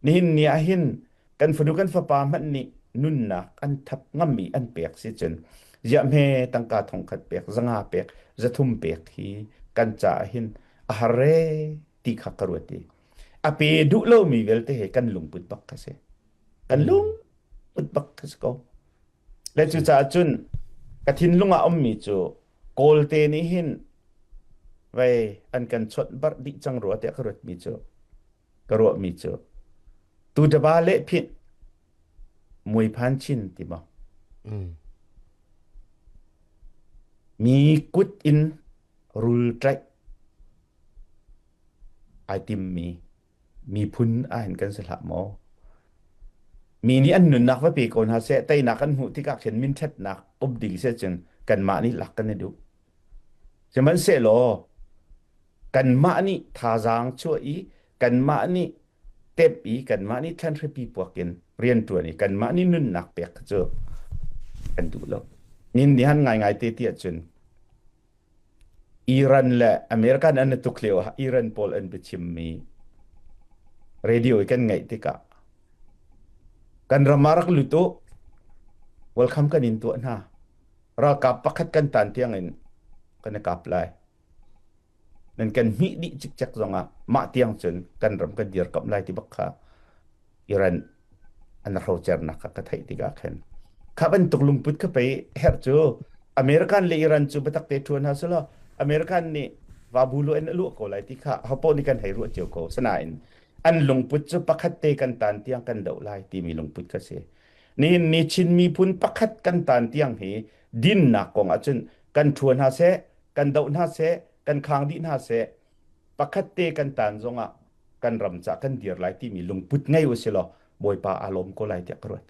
Nihin ni ah hin kan fanu kan fapa hmanh nih nunnak an thap ngammi an pek si cun ziah hme tangka thongkhat pek, zanga pek, zathum pek hi kan caah hin a har re ti kha ka ruat i a pe duh lomi vialte he kan lungput bak kha si. Kan lungput bak kha si ko. Le cucaah cun ka thinlung ah ummi cu Kawlte nih hin vei an kan chawnh barh dih cang rua tiah ka ruatmi cu ka ruahmi cu tu daba le phit mui phan chin ti maw mi kut in rul tlaih ai timmi miphun ahhin kan si hlah maw? Mi nih an nunnak va pe ko hna seh, teinak an hmuh tikah khin minṭhatnak um ding seh cun kanmah nih lak kan i duh. Sihmanhsehlaw kanmah nih thazaang chuah i kanmah nih tep i kanmah nih thlanhripi puak in rianṭuan i kanmah nih nunnak pek kha cu kan duh lo. Nin nih han ngaingai te ti ahcun Iran le American an i tuk lio ah Iran pawl an biachimmi radio i kan ngaih tikah kan ram ah rak lut u welcome kan in tuah hna ralkap pakhat kan tan tiang in kan i kap lai nan kan hmih dih cikcek zongah mah tiang cun kan ram kan dirkamh lai ti bak kha Iran an hrocernak kha ka theih tikah khan kha bantuk lungput kha pei herh cu American le Iran cu biatak te ṭuan hna selaw American nih vabu lu in a luah ko lai ti kha hopoh nih kan hei ruah cio ko sanain an lungput cu pakhat te kan tan tiang kan doh lai timi lungput kha si nihin ni Chin miphun pakhat kan tan tiang hi dinnak kong ahcun kan ṭhuan hna seh kan doh hna seh kan khang dih hna seh pakhat te kan tan zongah kan ram cah kan dir lai timi lungput ngei u si law Bawipa aa lawm ko lai tiah ka ruat.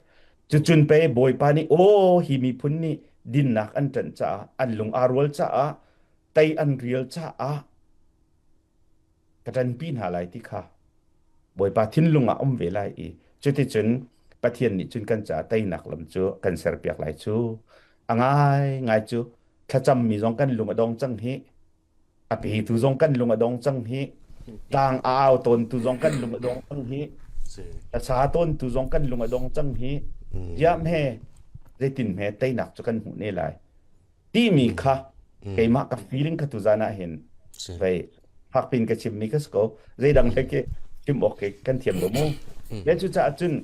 Cucun pei Bawipa nih aw hi miphun nih dinnak an ṭanh caah an lung aa rual caah tei an rial caah ka ṭanpi hna lai ti kha Bawipa thinlung ah um ve lai i cuticun Pathian nih cun kan caah teinak lam cu kan serpiak lai cu a ngai ngai cu thlacammi zong kan lung a dong cang hi a petu zong kan lung a dong cang hi. Tlang a au tawn tu zong kan lung a dong cang hi. Si. A sa tawn tu zong kan lung a dong cang hi. Mm. Ziah hme zeitin hme teinak cu kan hmuh ne lai. Timi Mm. kha Mm. keimah ka feeling kha tuzan ah hin Si. vei fakpin ka chimmi ka si ko. Zeidang Mm. hlei ke chim awk ke kan thiam lo mu. Mm. Le cucaah cun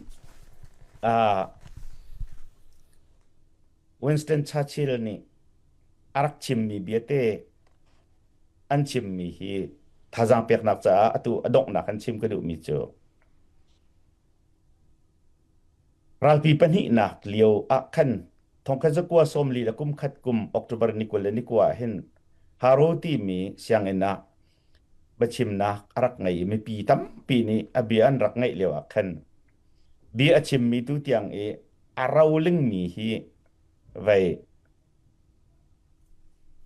ah Winston Churchill nih a rak chimmi biate an chimmi hi thazaang peknak caah atu a donghnak an chim ka duhmi cu ralpi pahnihnak lio ah khan thongkhat zakua sawmli le kum khat kum October ni 20 le ni kua ah hin Haro timi sianginn ah biachimnak a rak ngei i mipi tampi nih a bia an rak ngaih lio ah khan bia a chimmi tu tiang i a rolingmi hi vei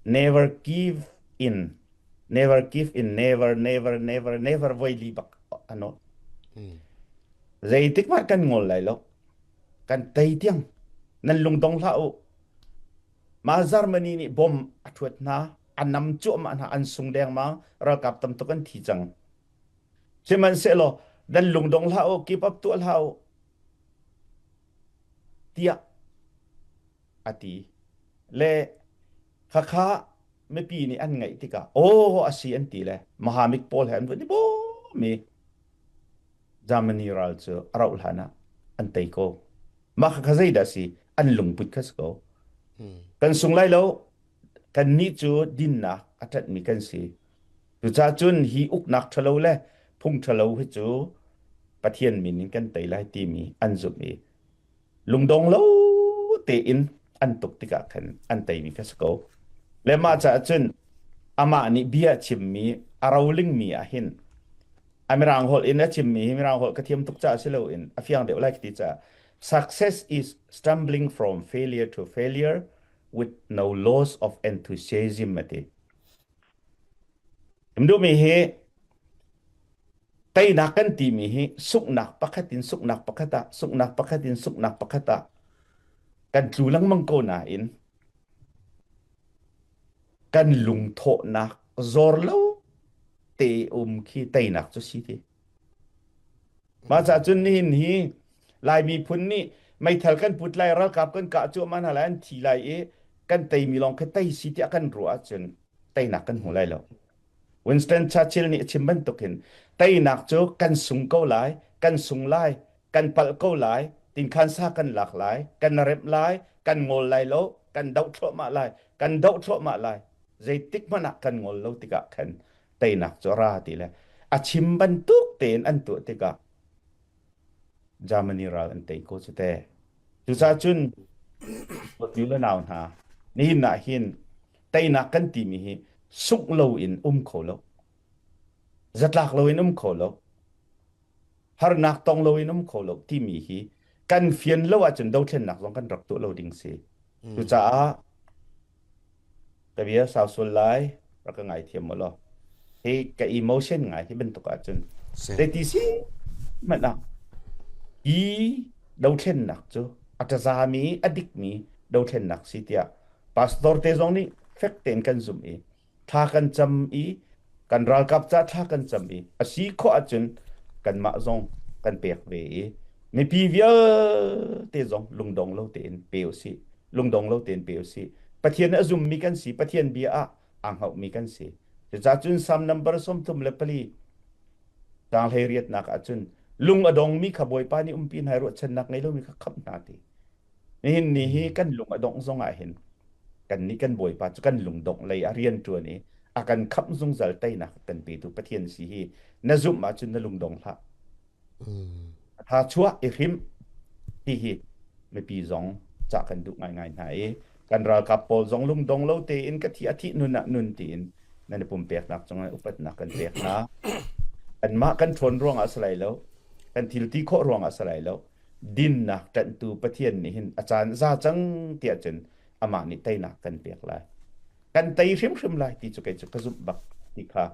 Never give in. Never give in. Never, never, never, never voi li bak a nawl. Zeitik hmanh kan ngol lai lo. Kan tei tiang. Nan lungdong hlah u. Mah Germany nih bom a thuat hna, a nam cuahmah hna, an sung dengmang, ralkap tam tuk an thi cang. Sihmanhsehlaw nan lungdong hlah u, keep up tuah hlah u, tiah a ti. Le khakha mipi nih an ngaih tikah aw a si an ti le Mahamik pawl he an vun i bawm i Germany ral cu a rauh hlan ah an tei ko. Mah khakha zeidah si? An lungput kha si ko. Kan sung lai lo. Kannih cu dinnak a ṭanhmi kan si. Cucaah cun hi uknak ṭhalo le phung ṭhalo hi cu Pathian min in kan tei lai timi an zumh i lungdong lo tein an tuk tikah khan an teimi kha si ko. Le mah caah cun amah nih bia a chimmi a rolingmi ah hin a mirang holh in a chimmi hi mirang holh ka thiam tuk caah si loin a fiang deuh lai ka ti caah success is stumbling from failure to failure with no loss of enthusiasm a ti. Chim duhmi hi Teinak kan timi hi sunghnak pakhat in sunghnak pakhat ah, sunghnak pakhat in sunghnak pakhat ah kan tlu lengmang ko nain kan lungthawhnak zor lo te um khi teinak cu si ti. Mah caah cun nihin hi Lai miphun nih meithal kan put lai, ralkap kan kah cuahmah hna lai, an thi lai i kan teimi lawng khi tei si tiah kan ruah ahcun teinak kan hmu lai lo. Winston Churchill nih a chim bantukin teinak cu kan sung ko lai, kan sung lai, kan palh ko lai, tinkhansa kan lak lai, kan remh lai, kan ngol lai lo, kan doh thluahmah lai, kan doh thluahmah lai. Zeitik hmanh ah kan ngol lo tikah khan teinak cu a ra ti le a chim bantuk tein an tuah tikah Germany ral an tei ko cu teh. Cucaah cun u le nau hna, nihin ah hin teinak kan timi hi sungh loin um kho lo, zatlak loin um kho lo, harnak tong loin um kho lo timi hi kan fian lo ahcun dothlennak zong kan rak tuah lo ding si. Cucaah Ka bia sau sual lai, rak ka ngaithiam mu law. Hi ka emotion ngai hi bantuk ahcun Si. zeiti si hmanh ah hi dothlennak cu a ṭazami a dikmi dothlennak si tiah pastor te zong nih fek tein kan zumh i thla kan cam i kan ralkap ca thla kan cam i a si khawh ahcun kanmah zong kan pek ve i mipi vialte zong lungdong lo tein pe usih lungdong lo tein pe usih Pathian a zummi kan si Pathian bia ah aa hngohmi kan si cucaah cun Salm number 34 caang 18 ahcun lung a dongmi kha Bawipa nih umpi hna i ruahchannak ngei lomi kha khamh hna ti Nihin ni hi kan lung a dongh zong ah hin kannih kan Bawipa cu kan lungdongh lei a rian ṭuan i a kan khamh zungzal teinak a kan petu Pathian si hi na zumh ahcun na lungdong hlah. A tha chuah i hrim ti hi mipi zong cah kan duh ngaingai hna i kan ralkap pawl zong lungdong lo tein ka thi a thih nun ah nun tiin nan i pumpeknak cungah upatnak kan pek hna. Kanmah kan ṭhawn ruangah a si lai lo. Kan thil ti khawh ruangah a si lai lo. Dinnak ṭanhtu Pathian nih hin a caan za cang tiah cun amah nih teinak kan pek lai. Kan tei hrimhrim lai ti cu kei cu ka zumh bak ti kha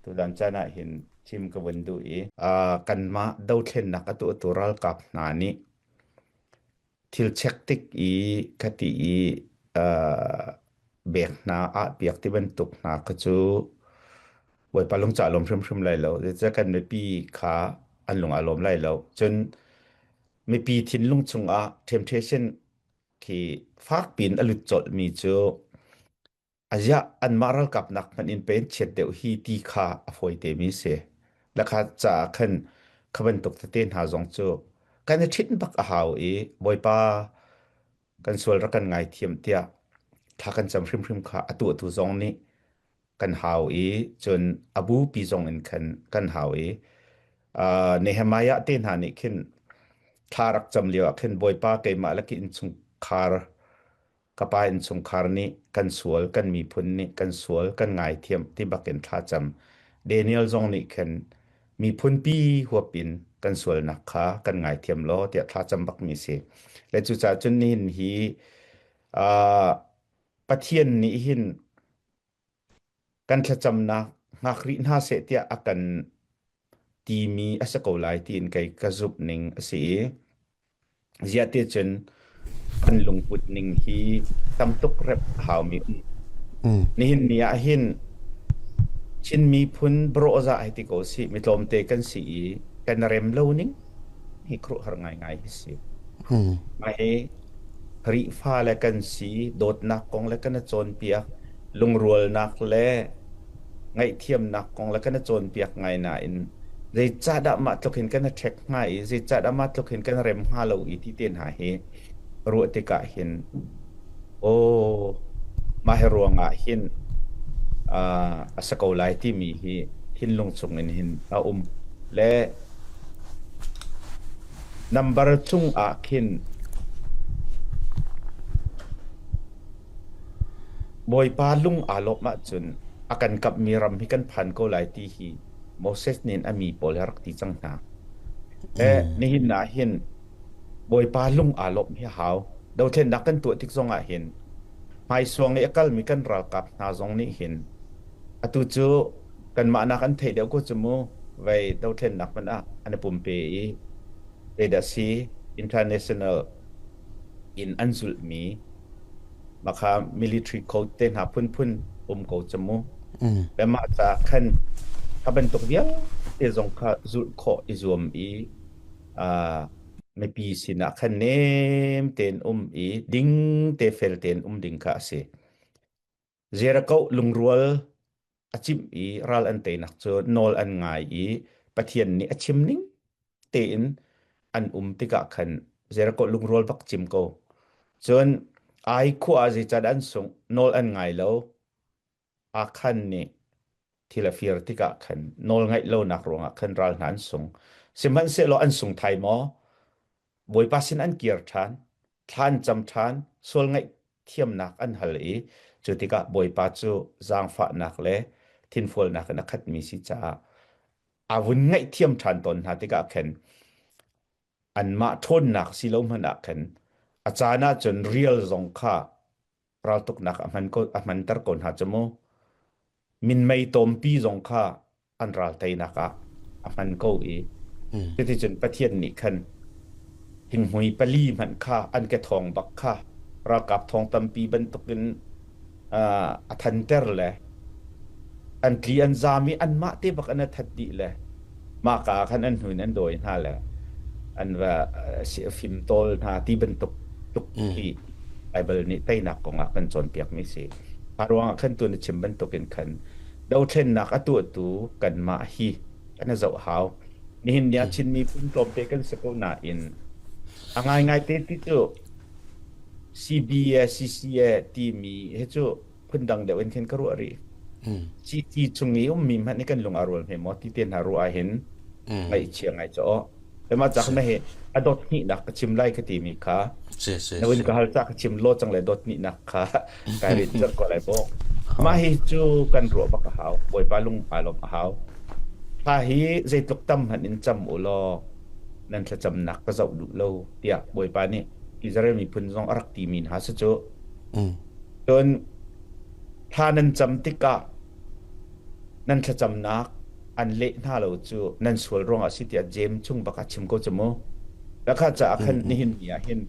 tuzan caan ah hin chim ka vun duh i kanmah dothlennak a tuahtu ralkap hna nih thil check tik i khati i bek hna ah piak ti bantuk hna kha cu. Bawipa lung ca lawm hrimhrim lai lo. Zeicah kan mipi kha an lung aa lawm lai lo. Cun mipi thinlung chungah temptation khi fak piin a lut colhmi cu aziah anmah ralkap nak hmanh in pen chiat deuh hi ti kha a fawi te mi si. Lakha caah khan kha bantuk tete hna zong cu kan i ṭhit bak a hau i Bawipa kan sual rak kan ngaithiam tiah thla kan cam hrimhrim kha a tuahtu zong nih kan hau i cun a bupi zong in khan kan hau i uh, Nehemiah te hna nih khin thla rak cam lio ah khin Bawipa keimah le ka innchungkhar ka pa innchungkhar nih kan sual kan miphun nih kan sual kan ngaithiam ti bakin thla cam Daniel zong nih khin miphunpi huap in kan sualnak kha kan ngaithiam law tiah thla cam bak mi si le cucaah cun nihin hi uh, Pathian nih hin kan thlacamnak hngak rih hna seh tiah a kan timi a si ko lai tiin kei ka zumh ning a si i ziah ti cun kan lungput ning hi tamtuk rep a haumi um. Nihin ni ah hin Chin miphun bawrawhzah hei ti ko sih mi tlawmte kan si i kan rem lo ning hi khuaruahhar ngaingai hi si. Mah hi Khrihfa le kan si, dawtnak kong le kan i cawnpiak, lungrualnak le ngaihthiamnak kong le kan i cawnpiak ngai nain zeicahdah mah tluk hin kan i ṭhek hnga i zeicahdah mah tluk hin kan rem hnga lo i ti te hna hi ruah tikah hin aw mah hi ruangah hin uh, a si ko lai timi hi thinlung chung in hin a um le Nambar cungah khin Bawipa lung aa lawmh ahcun a kan kamhmi ram hi kan phan ko lai ti hi Moses nih a mi pawl he a rak ti cang hna. Eh, nihin ah hin Bawipa lung aa lawmh hi a hau. Dothlennak kan tuah tik zongah hin hmaisuang i a kalmi kan ralkap hna zong nih hin atu cu kanmah nak an theih deuh ko cu mu vei dothlennak hmanh ah an i pumpe i zeidah si international in an zulhmi makha military code te hna phunphun um ko cu mu le mah caah khan kha bantuk vialte zong kha zulh khawh i zuam i uh, mipi sinah khan nem tein um i ding te fel tein um ding kha a si Jericho lungrual a cimh i ral an teinak cu nawl an ngai i Pathian nih a chim ning tein an um tikah khan Jericho lungrual bak cim ko. Cun Ai khua ah zeicahdah an sungh? Nawl an ngai lo. Akhan nih thil a fir tikah khan nawl ngaih lonak ruangah khan ral hna an sung. Sihmanhsehlaw an sung thai maw? Bawipa sin an kir ṭhan, thla an cam ṭhan, sual ngaihthiamnak an hal i cu tikah Bawipa cu zaangfahnak le thinfualnak in a khatmi si caah a vun ngaihthiam ṭhan tawn hna tikah khin anmah ṭhawnnak si lo hmanh ah khin a caan ah cun rial zong kha raltuknak a hman ko a hmanter ko hna cu mu. Minmei tawmpi zong kha an ral teinak ah a hman ko i cuticun Pathian nih khan thinghmui pali hmanh kha an ke thawng bak kha ralkap thawng tampi bantukin a thanter le an tli an zaam i anmah te bak an that dih le mahka ah khan an hnu in an dawi hna le an va fim tawl hna ti bantuk tuk hi Baibal nih teinak kong ah kan cawnpiakmi si. A ruangah khan tu na chim bantukin khan dothlennak a tuahtu kanmah hi kan i zoh hau. Nihin ni ah Chin miphun tlawmte kan si ko nain a ngaingai te ti cu CBA, CCA timi hi cu phundang deuh in khin ka ruah rih. CC chung i ummi hmanh hi kan lung aa rual hme maw ti te hna ruah ahhin ngaihchia ngai cu aw. Mah cak na hi a dot hnihnak ka chim lai ka timi kha na vun ka hal ca ka chim law cang le dot hnihnak kha kai rin cang ko lai bo. Mah hi cu kan ruah bak a hau. Bawipa lung aa lawmh a hau. Thla hi zeitluk tam hmanh in cam u law nan thlacamnak ka zoh duh lo tiah Bawipa nih Israel miphun zong a rak timi hna si cu. Cun thla nan cam tikah nan thlacamnak an leh hna lo cu nan sual ruangah a si tiah Jeim chung bak ah chim ko cu mu. Lakha caah khan nihin ni ah hin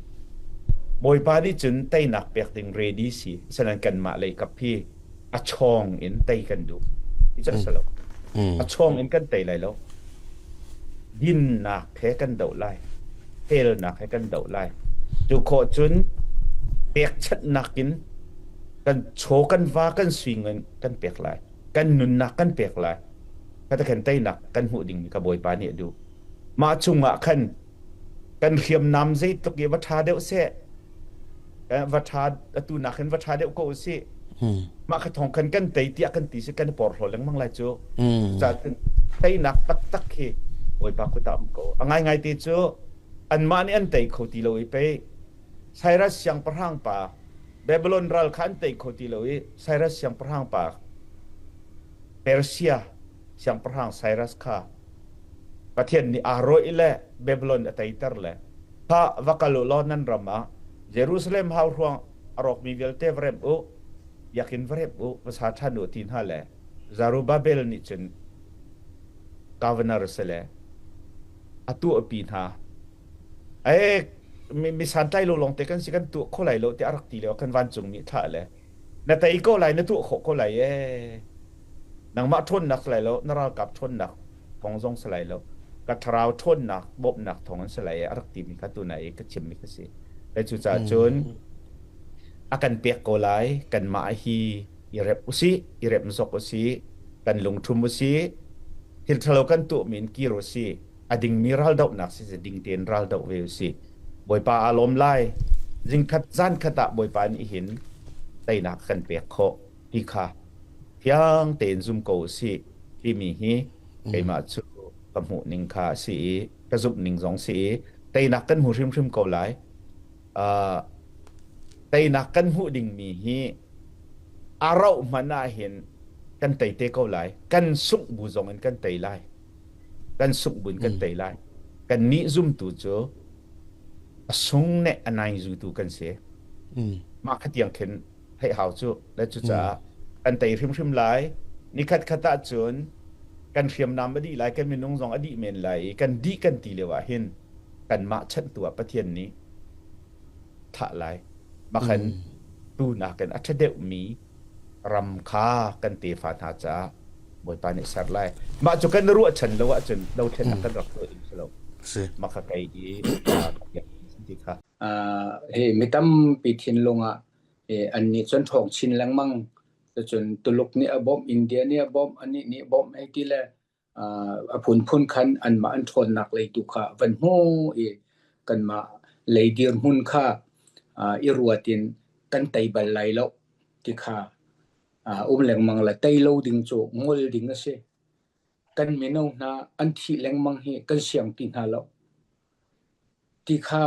Bawipa nih cun teinak pek ding ready si. Asinain kanmah lei kap hi a chawng in tei kan duh. Hi cu a si lo. A chawng in kan tei lai lo. Dinnak he kan doh lai. Felnak he kan doh lai. Cu khawh cun pekchanhnak in kan chaw kan va kan sui ngan kan pek lai. Kan nunnak kan pek lai. Kata khan teinak kan hmuh ding ka Bawipa nih a duh. Mah chungah khan kan hriamnam zeitluk i va ṭha deuh seh va ṭha atu nakin va ṭha deuh ko usih mah kha thawng khan kan tei tiah kan ti si kan i porhlaw lengmang lai cu cucaah cun teinak taktak khi Bawipa kut ah um ko a ngaingai te cu anmah nih an tei kho ti lo i pei Cyrus siangpahrang pa Babylon ral kha an tei kho ti lo i Cyrus siangpahrang pa Persia siangpahrang Cyrus kha Pathian nih aa rawih le Babylon a teiter le kha va kal u law nan ram ah Jerusalem hauhruang a rawkmi vialte va remh u, biakinn va remh u, va sa ṭhan u ti hna le Zerubbabel nih cun governor si le a tuahpi hna. Ee, mi santlai lo lawngte kan si kan tuah kho lai lo tiah a rak ti lio kan vancungmi thlah le na tei ko lai na tuah khawh ko lai ee. Nangmah ṭhawnnak si lai lo, na ralkap ṭhawnnak thawng zong si lai lo, ka thlarau ṭhawnnak bawmhnak thawng in si lai i a rak timi kha tunai i ka chimmi kha si. Le cucaah cun a kan pek ko lai, kanmah hi i rep usih, i rem zok usih, kan lungṭhum usih, thil ṭhalo kan tuahmi in kir usih, a dingmi raldohnak si si ding tein raldoh ve usih. Bawipa aa lawm lai. Zingkhat zankhat ah Bawipa nih hin teinak a kan pek khawh ti kha Fiang tein zum ko usih timi hi keimah cu ka hmuh ning kha a si i ka zumh ning zong si i teinak kan hmu hrimhrim ko lai. Uh, teinak kan hmuh dingmi hi a rauh hmanh ah hin kan tei te ko lai. Kan sungh bu zong in kan tei lai. Kan sungh bu in kan tei lai. Kan nih zumtu cu a sung ne a nai zutu kan si. Mah kha tiang khin theih hau cu le cucaah kan tei hrimhrim lai nikhat khat ah cun kan hriamnam a dih lai kan minung zong a dih men lai i kan dih kan ti lio ah hin kanmah chanhtu ah Pathian nih thah lai makhan tu nakin a ṭha deuhmi ram kha kan tefa hna caah Bawipa nih ser lai mah cu kan ruahchan lo ahcun dothlennak kan rak tuah ding si lo mah kha kei i ti kha Hi mi tampi thinlung ah annih cu an ṭhawng chin lengmang. Cucun Tuluk nih a bawmh, India nih a bawmh, anih nih a bawmh hei ti le a phunphun khan anmah an ṭhawnnak lei tu kha van hmu i kanmah lei dirhmun kha i ruat in kan tei bal lai lo ti kha um lengmang le tei lo ding cu ngol ding a si. Kan mino hna an thih lengmang hi kan siang ti hna lo. Ti kha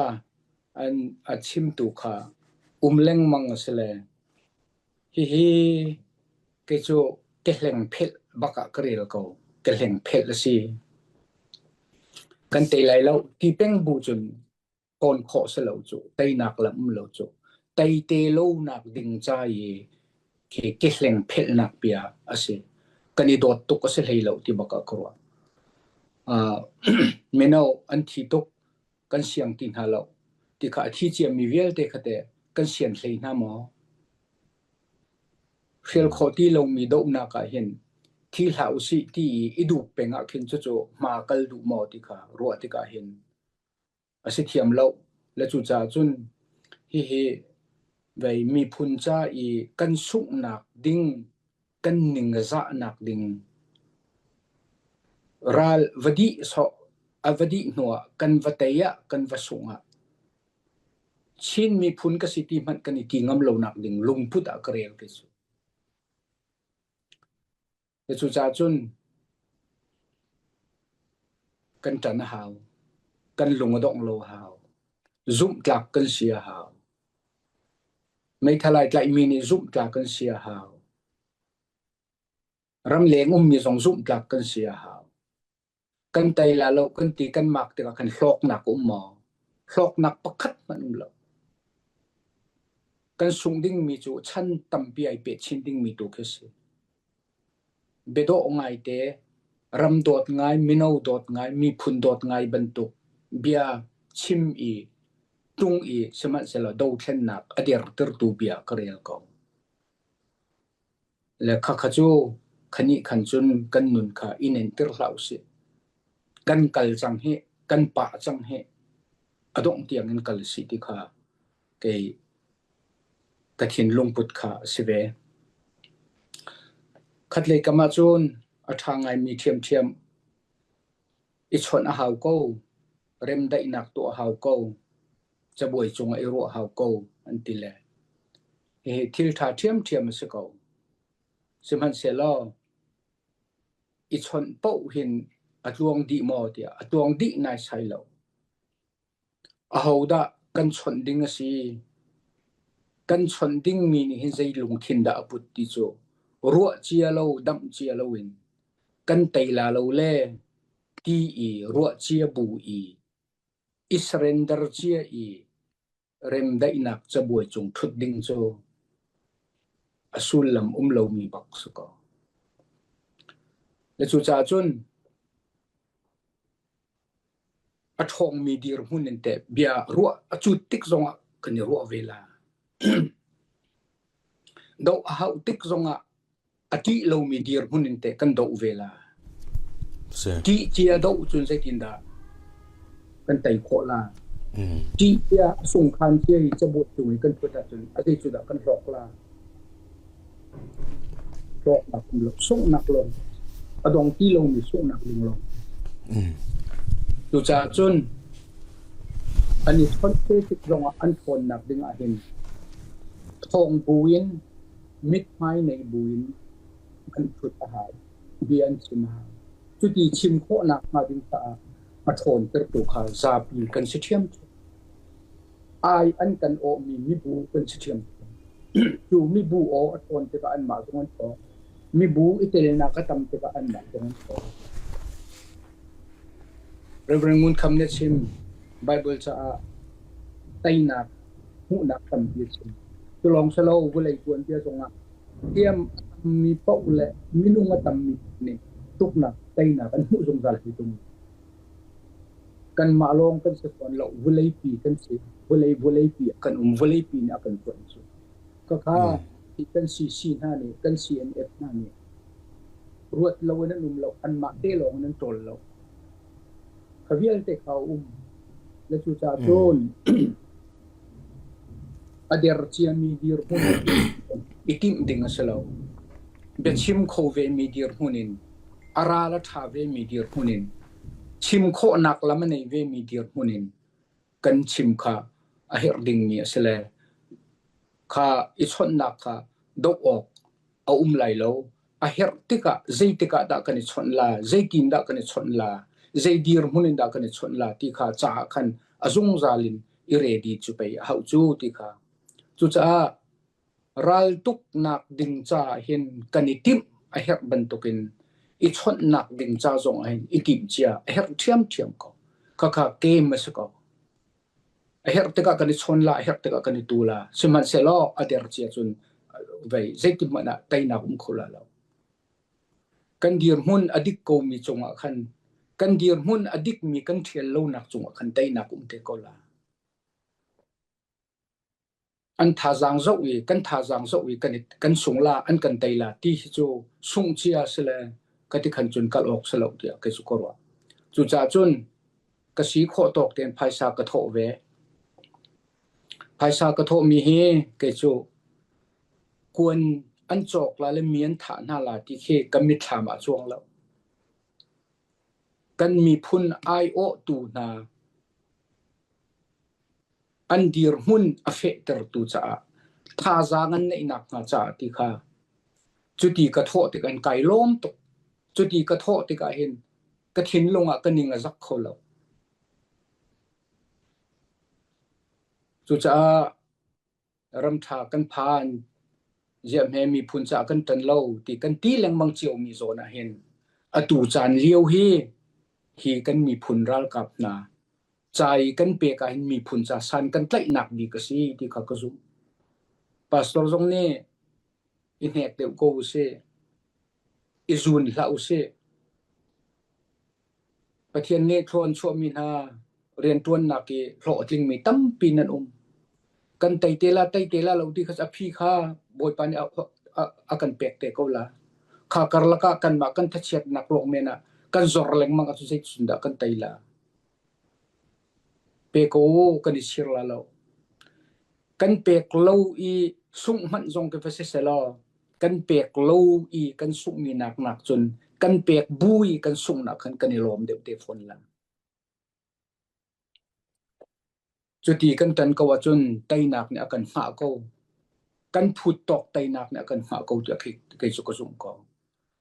an a chimtu kha um lengmang a si le hihi kei cu kehleng phelh bak ah ka rel ko. Kehleng phelh a si. Kan tei lai lo ti peng bu cun tawn khawh si lo cu teinak lam um lo cu tei te lonak ding ca i khi kehleng phelhnak bia a si. Kan i dawt tuk a si hlei lo ti bak ah ka ruah. Mino an thi tuk kan siang ti hna lo ti kha a thi ciami vialte kha teh kan sian hlei hna maw? Hrial khawh ti lomi dohnak ah hin thi hlah usih ti i i dup peng ah khin cucu hma kal duh maw ti kha ruah tikah hin a si thiam lo. Le cucaah cun hihi vei miphun ca i kan sunghnak ding kan ning a zahnak ding ral va dih sawh a va dih hnuah kan va tei ah kan va sungh ah Chin miphun ka si ti hmanh kan i ti ngam lonak ding lungput ah ka rel kei cu. Cucaah cun kan ṭan a hau. Kan lung a dongh lo a hau. Zumhtlak kan si a hau. Meithal ai tlaihmi nih zumhtlak kan si a hau. Ramleng ummi zong zumhtlak kan si a hau. Kan tei la lo kan ti kan mak tikah khan hlawknak a um maw? Hlawknak pakhat hmanh um lo. Kan sungh dingmi cu chan tampi ai peh chin dingmi tu khi a si. Biadawh ngaite, ram dawt ngai, mino dawt ngai, miphun dawt ngai bantuk bia chim i tung i sihmanhsehlaw dothlennak a dertertu bia ka rel ko. Le khakha cu Khanih khan cun kan nun kha i nentir hlah usih. Kan kal cang hih, kan pah cang hih, a dongh tiang in kal sih ti kha kei ka thinlung put kha a si ve. Khatlei kam ahcun a ṭha ngaimi ṭhiamṭhiam i chawnh a hau ko, remdaihnak tuah a hau ko, cabuai cungah i ruah hau ko an ti le hihi thil ṭha ṭhiamṭhiam a si ko. Sihmanhsehlaw i chawnh paoh hin a tluang dih maw tiah a tluang dih naisai lo. Ahodah kan chawnh ding a si? Kan chawnh dingmi nih hin zei lungthin dah a put ti cu ruah cia lo, damh cia loin kan tei la lo le ti i ruah cia bu i i surrender cia i remdaihnak cabuai cung ṭhut ding cu a sullam um lomi bak si ko. Le cucaah cun a ṭhawngmi dirhmun in teh bia ruah a cut tik zongah kan i ruah ve la. Doh a hauh tik zongah a ṭih lomi dirhmun in teh kan doh ve la. Ṭih cia doh cun zeitindah kan tei khawh la? Ṭih cia a sungkhan cia i cabuai cung i kan ṭhut ahcun a zei cu dah kan hlawk la? Hlawknak um lo, sunghnak lawng, a dong ti lomi sunghnak ding lawng. Cucaah cun an i chawnh te tik zongah an ṭhawnnak ding ah hin thawng buin mithmai nei buin an ṭhut a hau, bia an chim a hau. Cuti chim khawhnak hnga ding caah a ṭhawntertu kha zapi kan si ṭhiamṭhiam. Ai an kan awhmi mibu kan si ṭhiamṭhiam. Cu mibu aw a ṭhawn tikah anmah zong an ṭhawng. Mibu i telnak a tam tikah anmah zong an ṭhawng. Reverend Ngun Kham nih a chim, Bible caah teinak hmuhnak tampi a chim. Cu lawng si lo, vawlei tuanbia zongah thiam a tammi paoh le minung a tammi nih tuknak teinak an hmuh zungzal hi tung. Kanmah lawng kan si fawn lo, vawleipi kan si. Vawlei vawleipi ah kan um, vawleipi nih a kan tuan cu. Khakha kan CC hna nih, kan CNF hna nih ruat lo in an um lo, anmah te lawng in an ṭawl lo. Kha vialte kha a um. Na cucaah cun a der ciami dirhmun i timh ding a si lo. Biachim kho vemi dirhmun in, a ral a ṭha vemi dirhmun in, chim khawhnak lam a nei vemi dirhmun in kan chim kha a herh dingmi a si le kha i chawnhnak kha doh awk a um lai lo. A herh tikah zeitik ah dah kan i chawnh la, zeitin dah kan i chawnh la, zei dirhmun in dah kan i chawnh la ti kha caah khan a zungzal in i ready cu pei a hauh cu ti kha. Cucaah raltuknak ding caah hin kan i timh a herh bantukin i chawnhnak ding ca zong ah hin i timh cia a herh ṭhiamṭhiam ko. Khakha game a si ko. A herh tikah kan i chawn la, a herh tikah kan i tu la. Sihmanhsehlaw a der cia cun vei zeitik hmanh ah teinak um kho la lo. Kan dirhmun a dik komi cungah khan kan dirhmun a dikmi kan ṭhial lonak cungah khan teinak um te ko la. An thazaang zoh i kan thazaang zoh i kan i kan sung la an kan tei la ti hi cu sungh cia si le ka ti khan cun kal awk si lo tiah kei cu ka ruah. Cucaah cun ka si khawh tawk tein phaisa ka thawh ve. Phaisa ka thawhmi hi kei cu kuan an cawk la le mi an thah hna la ti khi ka mitthlam ah a cuang lo. Kan miphun aiawhtu hna an dirhmun a fehtertu caah thazaang an neih nakhnga caah ti kha cuti ka thawh tikah in kai lawm tuk. Cuti ka thawh tikah hin ka thinlung ah ka ning a zak kho lo. Cucaah ramṭha kan phan, ziahhme miphun caah kan ṭan lo ti kan ti lengmang ciomi zawn ah hin atu caan lio hi hi kan miphun ralkap hna ca i kan pek ah hin miphun ca san kan tlaihnak bik a si ti kha ka zumh. Pastor zong nih i hnek deuh ko usih, i zun hlah usih. Pathian nih thlua an chuahmi hna rianṭuannak i hlawh a tlingmi tampi nan um. Kan tei te la, tei te la lo ti kha a phi kha Bawipa nih a, a, a kan pek te ko la. Kha karlak ah kanmah kan thachiatnak ruang men ah kan zor lengmang ahcun zeitin dah kan tei la? Pe ko kan i chir la lo. Kan pek lo i sungh hmanh zong khi va si selaw kan pek lo i kan sunghmi nak nak cun kan pek bu i kan sunghnak khan kan i lawm deuh te fawn la. Cuti kan ṭan ko ahcun teinak nih a kan hngah ko. Kan phut tawk teinak nih a kan hngah ko tiah kei cu ka zumh ko.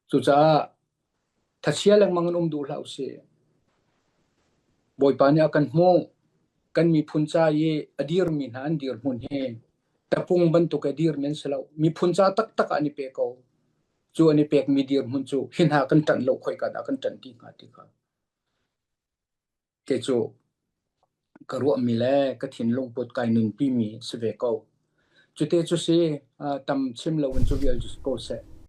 Cucaah thachia lengmang in um duh hlah usih. Bawipa nih a kan hmuh. Kan miphun ca i a dirmi hna an dirhmun hi tapung bantuk i a dirmi an si lo. Miphun ca taktak ah an i pe ko. Cu an i pekmi dirhmun cu hi hna kan ṭanh lo khoika dah kan ṭanh ti hnga ti kha. Kei cu ka ruahmi le ka thinlung put kai nunpimi si ve ko. Cute cu si, tam chim loin cu vial cu si ko seh.